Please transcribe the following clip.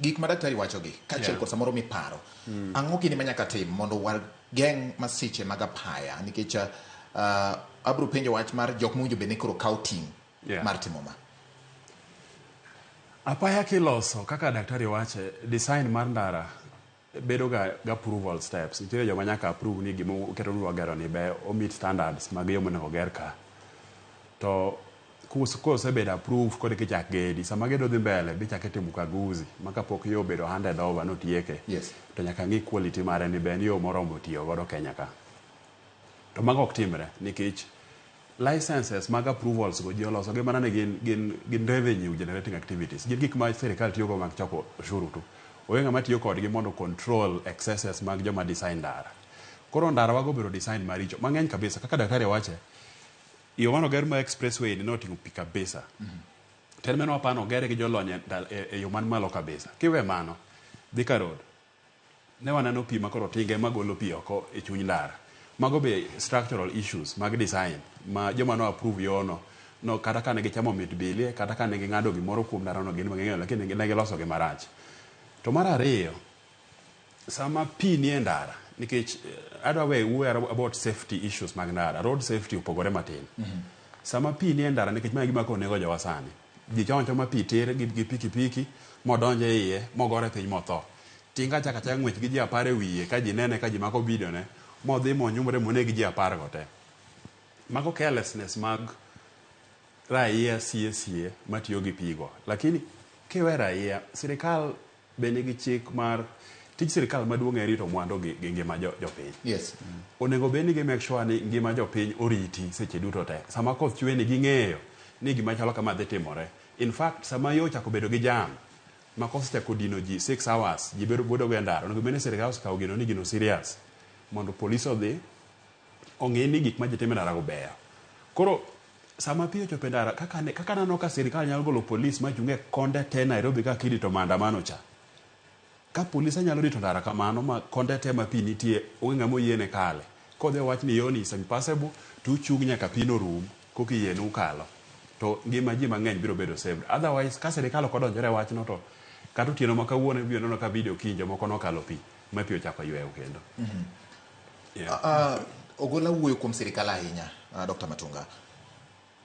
Gik ma daktari wachogi kaachiel kod samoro miparo, ang'o gini ma nyaka tim mondo wageng' masiche mag apaya? Nikech abiro penjo wach mar jok mowinjo bed ni koro kawo ting' mar timo ma. Apaya kiloso kaka daktari wache, design mar ndara bedo ga gi approval steps. Nitiere joma nyaka approve ni gima uketo ni wagero ni be o meet standards mag yo monego ger ka. To kosebedo approved koro eka ichak gedi. Sama gedo dhi mbele bichak itimo ukaguzi ma kapok yo obedo handed over notieke to nyaka ng'i quality mare ni be en yo moromo tiyo godo Kenya ka. To mago ok timre nikech licenses mag approvals go ji oloso gi mana ni gin revenue generating activities. Gin gik ma sirikal tiyogo mag choko ushuru tu. Onge ng'ama tiyo kodgi mondo control excesses mag joma design ndara. Koro ndara wago obedo design maricho mang'eny kabisa. Kaka daktari wache, yo manoger ma expressway ni noting'o pi kabisa. To en mano wapano ogere gi jolony e yo man malo kabisa. Kiwe mano, Thika Road, ne waneno pi ma koro tinge magolo pi oko e chuny ndara. Mago be structural issues mag design ma joma no approve yono no kata ka ne gichamo mit bilie kata ka ne ging'ado gimoro kuom ndara no gin ging'eyo, lakini ne giloso gi marach. To mar ariyo, sama pi nie ndara, nikech adwa we wuoyo about safety issues mag ndara, road safety opogore matin. Sama pi nie ndara, nikech ma e gima koro nego jowa sani. Ji choma choma pi tir gi pikipiki modonjo e iye mogore piny motho. Tinga chako achaka ng'wech gi ji 10 e wiye ka ji nene ka ji mako video ne modhi monyumre moneg ji 10 go te. Mago carelessness mag raia sie sie matiyo gi pi go. Lakini kiwe raia, sirikal be nigi chik mar tij sirikal maduong' en rito mwandu gi ngima jopiny. Onego bed ni gi make sure ni ngima jopiny oriti seche duto te. Sama koth chwe ni ging'eyo ni gima chalo kama dhi timore. In fact, sama yo ochako bedo gi jam, ma koth ochako dino ji 6 hours, ji bedo go e ndara, onego bed ni sirikal osekawo gino ni gino serious mondo polis odhi ong'i ni gik ma ji timo e ndara go beyo. Koro sama pi ochopo e ndara, kaka naneno ka sirikal nyalo golo polis machung' e konde te Nairobi kaka irito maandamano cha. Ka polise nyalo rito ndara kamano ma konde te ma pi nitie onge ng'ama oyiene kale. Kodhi owach ni yoni is impassable to uchung' nyaka pi no rum koka iyienu kalo. To ngima ji mang'eny biro bedo saved. Otherwise ka sirikal ok odonjore e wachno to kata otieno ma kawuono ibiro neno ka video kiny jomoko nokalo pi ma pi ochako yweyo kendo. Yeah. Ogola wuoyo kuom sirikal ahinya, Dr. Matunga.